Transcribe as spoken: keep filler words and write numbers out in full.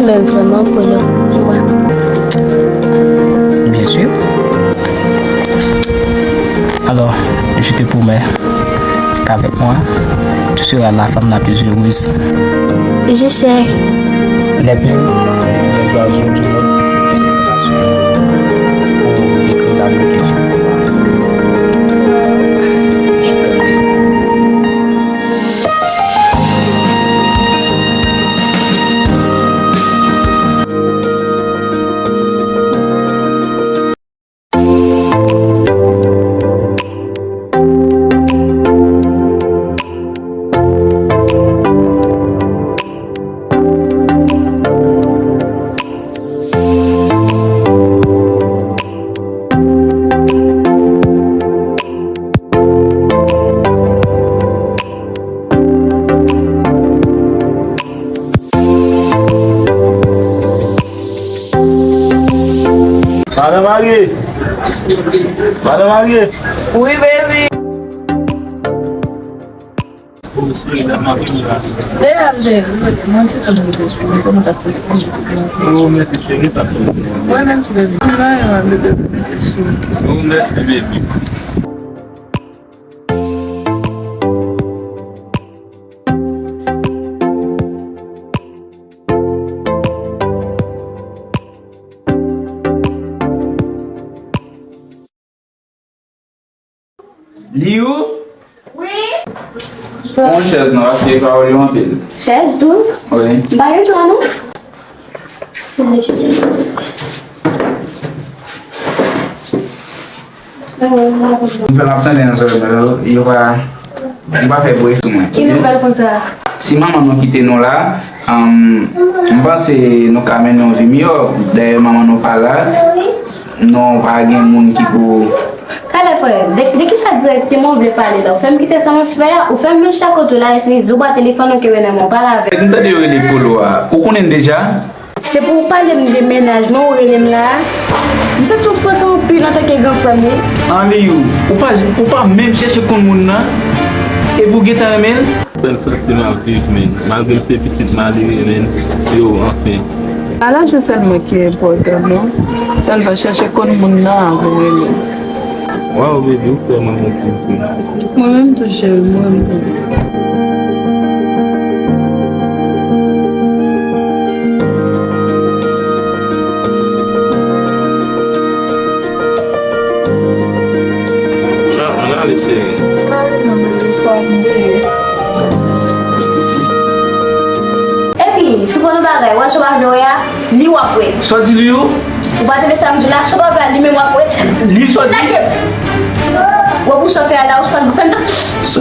M'aime vraiment, Polo. Dis-moi. Bien sûr. Alors, je te promets qu'avec moi, tu seras la femme la plus heureuse. Je sais. Les plus belles oiseaux du monde, c'est la pour décrire l'amour que j'ai pour toi. Madan Mari! Madan Mari! Wi, baby! Deja m te mwen ti tan m te sou mwen kòman ta fè ti kòman ti kòman. Ou mèt cheri pa sou. Mwen menm tou, baby. Mwen menm, bebe, mwen te sou. Ou mèt, baby. Liou? Wi? Pran yon chèz non, paske pawòl yo anpil. Chèz tou? Wi. M pa gen tan non. M fè m ap tande nan zòrèy mwen yo, yo pa, yo pa fè bri sou mwen. Ki nouvèl konsa? Si manman nou kite nou la, um, m panse nou ka mennen yon vi miyò. Dayè manman nou pa la, nou pa gen moun ki pou. Talè frè, de, de kisa dirèkteman w vle pale la? Ou fè m kite sa m ap fè a, ou fè m vin chita kote w la, epi zouba telefòn ou kenbe nan men w, pale avè m. M tande yo rele Polo a. Ou konnen l deja? Se pou w pale m de mennaj mwen ou rele m la a? M santi w frekan anpil antanke gran frè m, wi. Anleyou, ou pa, ou pa menm chèche konn moun nan, epi w gentan renmen l? Sèl santi m ap viv, men. Malgre m se pitit malere, men, yo, anfen. Pa lajan sèlman ki enpòtan, non. Sèlman chèche konn moun nan avan w rele l. Waw, baby, ou fè mwen yon ti kou. Mwen menm tou, cheri, mwen menm. Ann ale, cheri. Epi, si w konn yon bagay, w wè sa w pa vle wè a, li w ap wè. Sa w di li yo? Ou pa tande sa m di w la, sa w pa vle a, li menm w ap wè. Li sa w di? Lage m. Wè pou sa w fè a la, ou pa t fè m tan. Sa